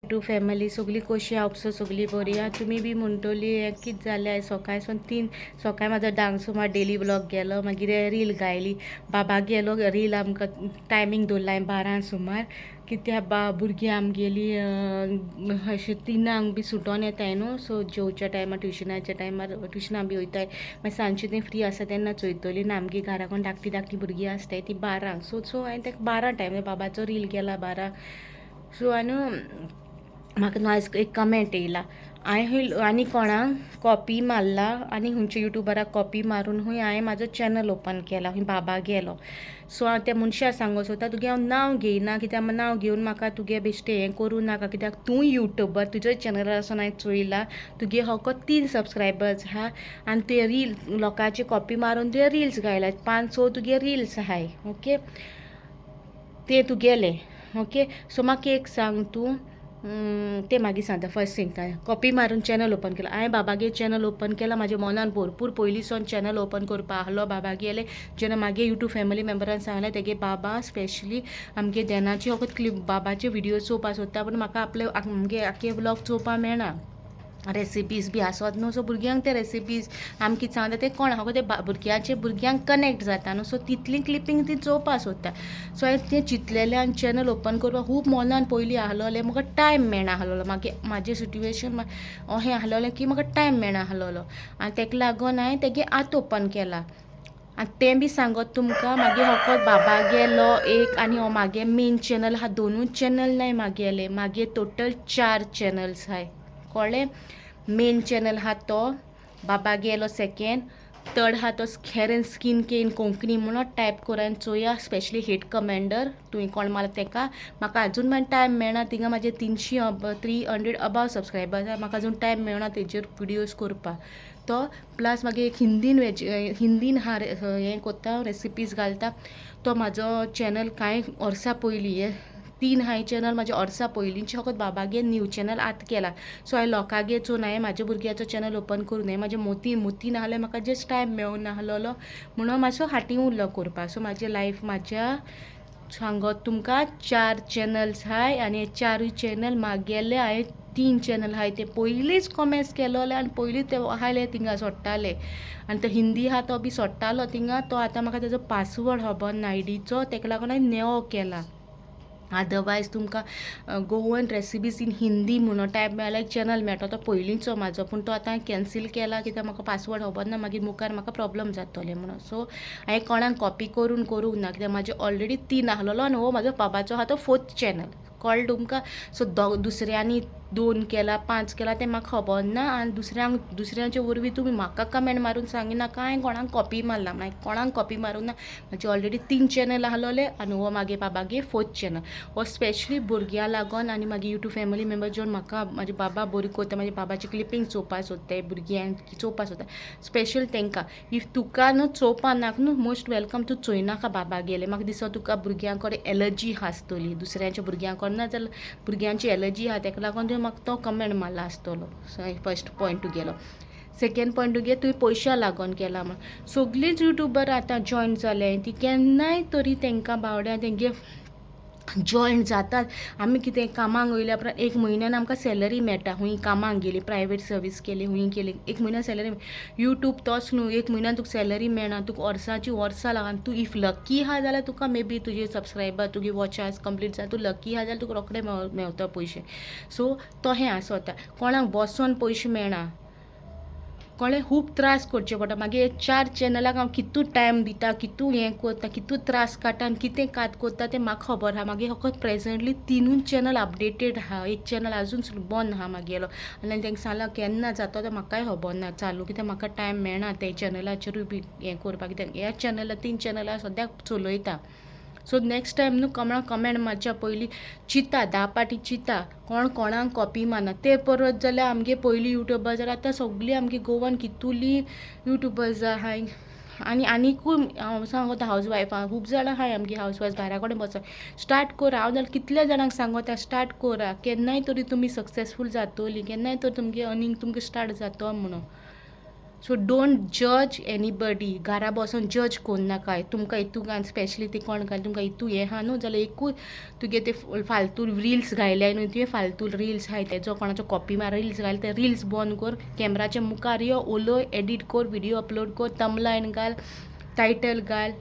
Two family सगळी कशी आसा? सगळी बरी आहा. तुमी बी म्हणटली हें कितें जालें? सकाळ सावन तीन सकाळी म्हाजो धांक सुमार डेली व्लॉग गेलो. मागीर रील गायली बाबा गेलो. रील आमकां टायमींग दवरला हांवें 12 सुमार, कित्याक बा भुरगीं आमगेली अशें 3ांक बी सुटोन येताय न्हू. सो जेवच्या टायमार, ट्युशनाच्या टायमार, ट्युशनाक बी वयताय. मागीर सांजची ती फ्री आसा तेन्ना चोयतली ना. आमगे घरा कोण धाकटी धाकटी भुरगीं आसताय ती 12ंक. सो सो हांवें ताका 12 टायम बाबाचो रील गेला 12. सो आनी म्हाका न्हू आयज एक कमेंट येयला, हांवें खंय आनी कोणाक कॉपी मारला आनी खंयच्या युट्युबराक कॉपी मारून खंय हांवें म्हाजो चॅनल ओपन केला खंय बाबा गेलो. सो हांव त्या मनशा सांगूंक सोदता, तुगे हांव नांव घेयना, कित्याक नांव घेवन म्हाका तुगे बेश्टें हें करूं नाका, कित्याक तूं युट्युबर, तुज्या चॅनलार वचोन हांवें चोयला, तुगे फकत 3 सबस्क्रायबर्स आहा आनी ते रील लोकांचे कॉपी मारून तुवें रिल्स घायला. पांच स तुगे रिल्स आहाय, ओके, ते तुगेले. ओके, सो म्हाका एक सांग तूं, ते मागीर सांगता. फर्स्ट सांगता, कॉपी मारून चॅनल ओपन केला. हांवें बाबागे चॅनल ओपन केला, म्हाज्या मनान भरपूर पयलीं चॅनल ओपन करपा आहलो बाबागेले. जेन्ना मागे युट्यूब फॅमिली मेम्बरान सांगलें, तेगे बाबा स्पेशली आमगे देनाचे फकत क्लिप बाबाचे विडियो चोवपा सोदता, पूण म्हाका आपले आमगे आख्खे व्लॉग चोवपा मेळना. रेसिपीज बी आसत न्हू, सो भुरग्यांक ते रेसिपीज आमी कितें सांगता ते कोण फकत ते भुरग्यांचे भुरग्यांक कनेक्ट जाता न्हू. सो तितली क्लिपींग ती चोवपा सोदता. सो हांवें तें चिंतलेलें आनी चॅनल ओपन करपाक खूब मनान पयलीं आहलोलें. म्हाका टायम मेळना आहलोलो. मागीर म्हाजें सिट्युएशन अशें आहलोलें की म्हाका टायम मेळना आहलोलो आनी ताका लागून हांवें तेगे आतां ओपन केला. आनी तें बी सांगत तुमकां, मागीर फकत बाबा गेलो एक आनी हो मागे मेन चॅनल आहा, दोनूय चॅनल नाय मागेले. मागे टोटल चार चॅनल्स आहाय, कळ्ळें? मेन चॅनल आहा तो बाबा गेलो, सेकेंड, थर्ड आहा तो हेर एंड स्कीन केअर कोंकणी म्हणून टायप करून चोया. स्पेशली हेट कमेंडर तुवें कोण मारला तेका म्हाका अजून मागीर टायम मेळना. थिंगा म्हाजे 300, 300 अबाव सबस्क्रायबर्स आहा. म्हाका अजून टायम मेळना तेजेर विडियोज करपाक. तो प्लस मागीर एक हिंदीन वेज, हिंदीन हा हें कोत्ता, रेसिपीज घालता तो म्हाजो चॅनल. कांय वर्सां पयलीं हे तीन हाय चॅनल म्हाजे वर्सां पयलींचे. फकत बाबागे न्यू चॅनल आतां केला. सो हांवें लोकांगे चोवन हांवें म्हाज्या भुरग्याचो चॅनल ओपन करूं न्हय. म्हाजे मोती मोती नासलें, म्हाका जस्ट टायम मेळूं नासलेलो म्हणून मातसो फाटीं उरलो करपाक. सो म्हाजें लायफ म्हाज्या सांगत तुमकां, चार चॅनल्स आहाय आनी हे चारूय चॅनल मागेले. हांवें तीन चॅनल आहाय ते पयलींच कॉमेंट्स केलोले आनी पयलींच ते आहाले थिंगा सोडटाले. आनी तो हिंदी आहा तो बी सोडटालो थिंगा. तो आतां म्हाका तेजो पासवर्ड खबर ना आयडीचो, तेका लागून हांवें नेवो केला. अदरवायज तुमकां गोवन रेसिपीज इन हिंदी म्हणून टायप मेळ्ळ्यार एक चॅनल मेळटा, तो पयलींचो म्हाजो, पूण तो आतां कॅन्सील केला, कित्याक म्हाका पासवर्ड खबर ना, मागीर मुखार म्हाका प्रॉब्लम जातोले म्हणून. सो हांवें कोणाक कॉपी करून करूंक ना, कित्याक म्हाजे ऑलरेडी तीन आहलोलो आनी हो म्हाजो बाबाचो आहा तो फोर्थ चॅनल, कळ्ळें तुमकां? सो दुसऱ्यांनी दोन केला, पांच केला, तें म्हाका खबर ना. आनी दुसऱ्यांक दुसऱ्यांचे वरवीं तुमी म्हाका कमेंट मारून सांगिनाका हांवें कोणाक कॉपी मारला. मागीर कोणाक कॉपी मारूंक ना. म्हाजे ऑलरेडी तीन चॅनल आहलोले आनी हो मागीर बाबागे फोर्थ चॅनल. हो स्पेशली भुरग्यां लागून आनी मागीर युट्यूब फॅमिली मेम्बर जेवन म्हाका म्हाजे बाबा बरी कोत्ता, म्हाज्या बाबाची क्लिपींग चोवपा सोदताय, भुरग्यांक चोवपा सोदता, स्पेशल तांकां. If तुका न्हू चोवपा नाका न्हू, मोस्ट welcome, तूं चोयनाका बाबा गेले. म्हाका दिसता तुका भुरग्यां कडेन एलर्जी आसतली, दुसऱ्यांच्या भुरग्यां कडेन ना जाल्यार भुरग्यांची एलर्जी आहा, तेका लागून तुवें म्हाका तो कमेंट मारला आसतलो. फर्स्ट पॉयंट तुगेलो. सेकेंड पॉयंट तुगे, तुवें पयशा लागून केला म्हण. सगळींच युट्युबर आतां जॉयन जाले ती केन्नाय तरी तांकां बावड्या तेंगे जॉयन जातात. आमी कितें कामाक वयल्या उपरांत एक म्हयन्यान आमकां सॅलरी मेळटा. खूंय कामाक गेली, प्रायवेट सर्वीस केली, खूंय केली, एक म्हयन्यान सॅलरी. युट्यूब तोच न्हू, एक म्हयन्यान तुका सॅलरी मेळना, तुका वर्साची वर्सां लागना. तूं if lucky आहा जाल्यार तुका मे बी तुजे सबस्क्रायबर, तुगे वॉच आवर्स कंप्लीट जाता, तूं लकी आहा जाल्यार तुका रोखडे मेवता पयशे. सो तशें आसता, कोणाक बसोन पयशे मेळना, कळ्ळें? खूब त्रास करचे पडटा. मागीर चार चॅनलाक हांव कितू टायम दिता, कितू हें करता, कितू त्रास काडटा आनी कितें कात करता तें म्हाका खबर आहा. मागीर फकत प्रेजेंटली तिनूय चॅनल अपडेटेड आहा. एक चॅनल आजून बंद आहा मागेलो आनी तांकां सांगलां, केन्ना जाता तें म्हाकाय खबर ना चालू, कित्याक म्हाका टायम मेळना ते चॅनलाचेरूय बी हें करपाक, कित्याक ह्या चॅनला तीन चॅनलां सद्याक चलयता. सो नेक्स्ट टायम न्हू कोणाक कमेंट मारच्या पयलीं चिंता, 10 पाटी चिंता. कोण कोणाक कॉपी मारना. ते परत जाल्यार आमगे पयलीं युट्युबर जाल्यार आतां सगळीं आमगे गोवान कितुली युट्युबर्स आहाय आनी आनिकूय हांव सांगता, हावज वायफां खूब जाणां आहाय. आमगे हावज वायफ घरा कडेन बसोन स्टार्ट कोरा. हांव जाल्यार कितल्या जाणांक सांगता, स्टार्ट कोरा, केन्नाय तरी तुमी सक्सेसफूल जातोली, केन्नाय तरी तुमगे अर्निंग तुमकां स्टार्ट जातो म्हणून. So don't judge anybody. घरा बसोन जज कोन्नाकाय. तुमकां हितू स्पेशली ती कोण घाल तुमकां हितू हें आहा न्हू जाल्यार एकूच तुगे ते फालतू रिल्स घायल्याय न्हू तुवें, फालतू रिल्स आहाय तेजो कोणाचो कॉपी मार रिल्स घाल, ते रिल्स बंद कर. कॅमराच्या मुखार यो, उलय, एडीट कर, व्हिडियो अपलोड कर, थंबनेल घाल, टायटल घाल,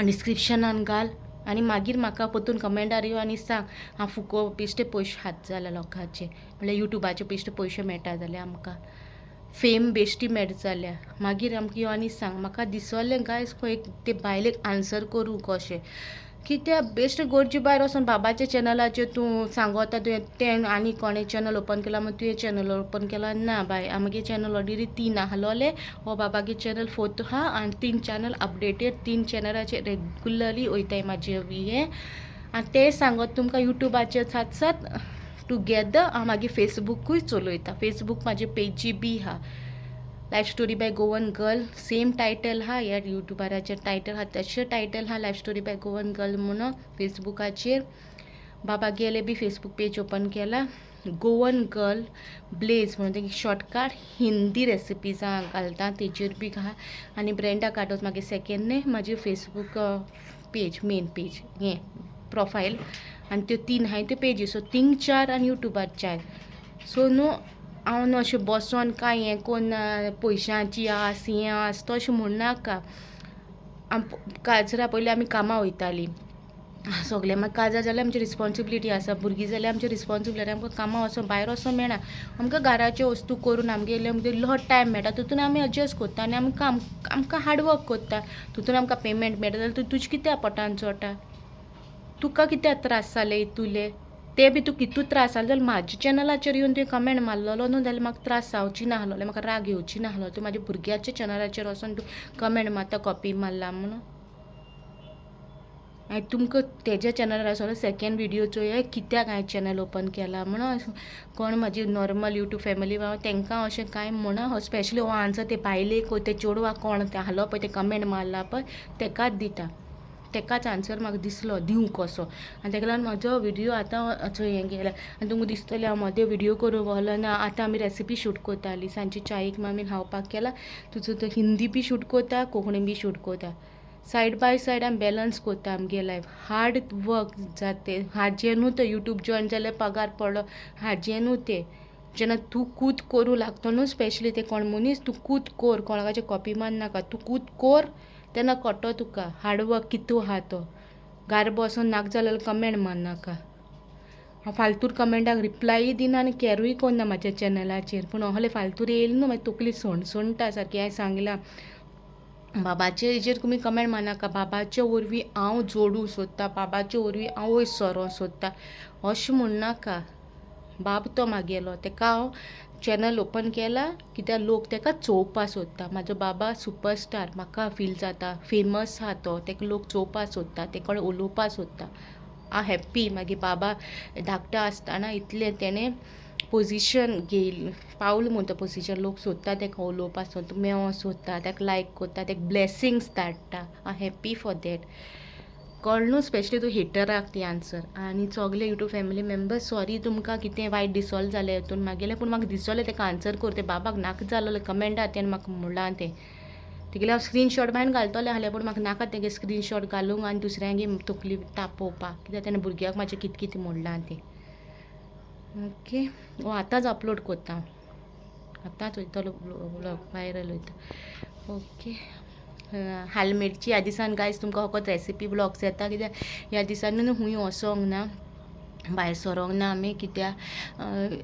डिस्क्रिप्शनान घाल आनी मागीर म्हाका परतून कमेंटार यो आनी सांग हांव फुको बेश्टे पयशे खात जाल्यार लोकांचे. म्हणल्यार युट्यूबाचे बेश्टे पयशे मेळटा जाल्यार आमकां फेम बेश्टी मेळटा जाल्यार मागीर आमकां यो आनी सांग. म्हाका दिसलें गायज खंय ते बायलेक आन्सर करूं कशें, कित्याक बेश्टे गरजे भायर वचोन बाबाच्या चॅनलाचेर तूं सांगता तुवें तें आनी कोणें चॅनल ओपन केला म्हण तुवें चॅनल ओपन केला ना बाय. आमगे चॅनल ऑलरेडी तीन आहलोले. हो बाबागे चॅनल फोर्थ आहा आनी तीन चॅनल अपडेटेड, तीन चॅनलाचेर रेगुलरली वयताय म्हाजे हें. आनी तें सांगत तुमकां युट्यूबाचेर साथ साथ टुगेदर हांव मागीर फेसबुकूय चलयता. फेसबूक म्हाजे पेजी बी आहा, Life Story by Goan Girl, same title आहा. ह्या युट्यूबाराचेर टायटल आहा तशें टायटल आहा, Life Story by Goan Girl म्हणून फेसबुकाचेर. बाबा गेले बी फेसबूक पेज ओपन केला, गोवन गर्ल ब्लेज म्हणून. तेगे शॉर्टकट हिंदी रेसिपीज घालता तेजेर बी आहा. आनी ब्रेंडा कार्डोज मागीर सेकेंड न्ही म्हाजी फेसबूक पेज, मेन पेज हें प्रोफायल. आनी त्यो तीन आहाय त्यो पेजीस. सो तींग चार आनी युट्यूबार चार. सो न्हू हांव न्हू अशें बसोन कांय हें कोन्ना, पयशांची आस हें आस तशें म्हणनाका. काजरा पयलीं आमी कामां वयतालीं सगलें. मागीर काजार जाल्यार आमची रिस्पोन्सिबिलिटी आसा, भुरगीं जाल्यार आमची रिस्पोन्सिबिलिटी. आमकां कामां वचोन भायर वचोंक मेळना. आमकां घराच्यो वस्तू करून आमगेले इल्लो टायम मेळटा, तितून आमी एडजस्ट करता आनी आमी काम आमकां हार्डवर्क करता. तितून आमकां पेमेंट मेळटा जाल्यार तुजें कित्याक पोटान चोडटा? तुका कित्याक त्रास जाले हितूले? ते बी तुका इतू त्रास जाले जाल्यार म्हाज्या चॅनलाचेर येवन तुवें कमेंट मारलेलो न्हू जाल्यार म्हाका त्रास जावची नासलोले, म्हाका राग येवची नासलो. तूं म्हाज्या भुरग्याच्या चॅनलाचेर वचोन तूं कमेंट मारता कॉपी मारला म्हणून. आनी तुमकां तेज्या चॅनलार आसलो सेकेंड व्हिडियो चोय, कित्याक हांवें चॅनल ओपन केला म्हणून. कोण म्हाजी नॉर्मल युट्यूब फॅमिली तेंकां अशें कांय म्हणना. स्पेशली हो आन्सर ते बायलेक, ते चेडवाक कोण ते आहलो पळय, ते कमेंट मारला पळय, तेकाच दिता. तेकाच आन्सर म्हाका दिसलो दिवं कसो आनी तेका लागून म्हाजो व्हिडियो आतां हें गेला. आनी तुमकां दिसतलें हांव मदें व्हिडियो करूं वहलो ना. आतां आमी रेसिपी शूट करताली सांजची, च्यायेक मामीन खावपाक केला. तुजो तो हिंदी बी शूट करता, कोंकणी बी शूट करता. सायड बाय सायड आमी बॅलन्स करता आमगे लायफ. हार्ड वर्क जाते हाजें न्हू तो युट्यूब जॉयन जाल्यार पगार पडलो हाजें न्हू तें. जेन्ना तूं कूत करूं लागता न्हू, स्पेशली ते कोण मनीस, तूं कूत कोर, कोणाचे कॉपी मारनाका, तूं कूत कोर तेन्ना कळटलो तुका हार्डवर्क कितू आहा तो. घारा बसोन नाका जाल्यार कमेंट मारनाका. हांव फालतूर कमेंटाक रिप्लाय दिना आनी कॅरूय कोन्ना म्हाज्या चॅनलाचेर. पूण असले फालतूर येयले न्हू मागीर तकली सणसणटा सारकी. हांवें सांगलां, बाबाचे हेजेर तुमी कमेंट मारनाका. बाबाचे वरवीं हांव जोडूं सोदता, बाबाचे वरवीं हांव वयर सरोंक सोदता अशें म्हणनाका. बाब तो म्हागेलो, तेका हांव चॅनल ओपन केला कित्याक लोक तेका चोवपा सोदता. म्हाजो बाबा सुपरस्टार म्हाका फील जाता, फेमस आहा तो, तेका लोक चोवपा सोदता, ते कडेन उलोवपा सोदता. हांव हॅप्पी मागीर बाबा धाकटो आसतना इतलें तेणें पोजिशन घेयलें, पावलो म्हणटा पोजिशन. लोक सोदता तेका उलोवपा सोदता, मेवो सोदता, तेका लायक करता, तेका ब्लेसिंग्स धाडटा. हांव हॅप्पी फॉर that. कळ्ळें न्हू? स्पेशली तूं हेटराक ती आन्सर. आनी सगले युट्यूब फॅमिली मेंबर्स, सॉरी तुमकां कितें वायट दिसोलें जाल्यार हितून मागीर. पूण म्हाका दिसोलें तेका आन्सर कर. तें बाबाक नाका जालोलें कमेंटा तेणें म्हाका म्हणलां तें. तेगेलें हांव स्क्रीनशॉट मागीर घालतलें आहलें, पूण म्हाका नाका तेगे स्क्रीनशॉट घालूंक आनी दुसऱ्यांगे तकली तापोवपाक, कित्याक तेणें भुरग्याक म्हाजें कितें कितें म्हणलां तें. ओके, हो आतांच अपलोड करता हांव, आतांच वयतलो व्लॉग वायरल वयता. ओके, हाल मिरची ह्या दिसान गायज तुमकां फकत रेसिपी व्लॉग्स येता, कित्याक ह्या दिसांनी न्हू खूंय वचोंक ना, भायर सरोंक ना आमी. कित्याक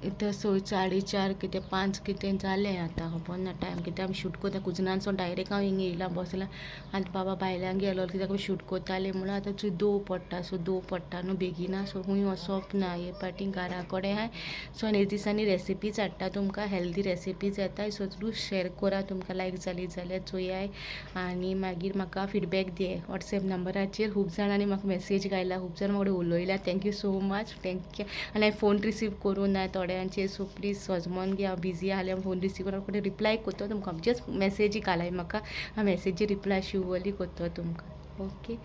इतू 4:30 कितें 5 कितें जालें आतां, खबर ना टायम कित्याक. आमी शूट करता कुजनानसून डायरेक्ट हांव हिंगा येयलां बसलां. आनी बाबा भायल्यान गेलो कित्याक आमी शूट करतालीं म्हणून. आतां चोय दो पडटा, सो दो पडटा न्हू बेगिना. सो खूंय वचप ना हे पाटी, घरा कडेन आहाय. सो आनी हे दिसांनी रेसिपीज हाडटा तुमकां, हेल्दी रेसिपीज येता. सो तूं शेर करा, तुमकां लायक जाली जाल्यार चोयाय आनी मागीर म्हाका फिडबॅक दिये वॉट्सएप नंबराचेर. खूब जाणांनी म्हाका मॅसेज घायला, खूब जाण म्हाका उलयल्या. Thank you so much, thank you. आनी हांवें फोन रिसीव करूं ना थोड्यांचे, सो प्लीज सोजमोन घे. हांव बिजी आहलें, फोन रिसीव करूं कोणी रिप्लाय करता तुमकां. जस्ट मॅसेजी घालाय म्हाका, हांव मॅसेजी रिप्लाय शुअरली करता तुमकां. ओके,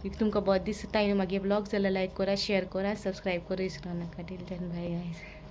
if तुमकां बरें दिसता मागीर ब्लॉग जाल्यार लायक करा, शेयर करा, सबस्क्रायब करूं विसरो नाका. Till then, bye guys.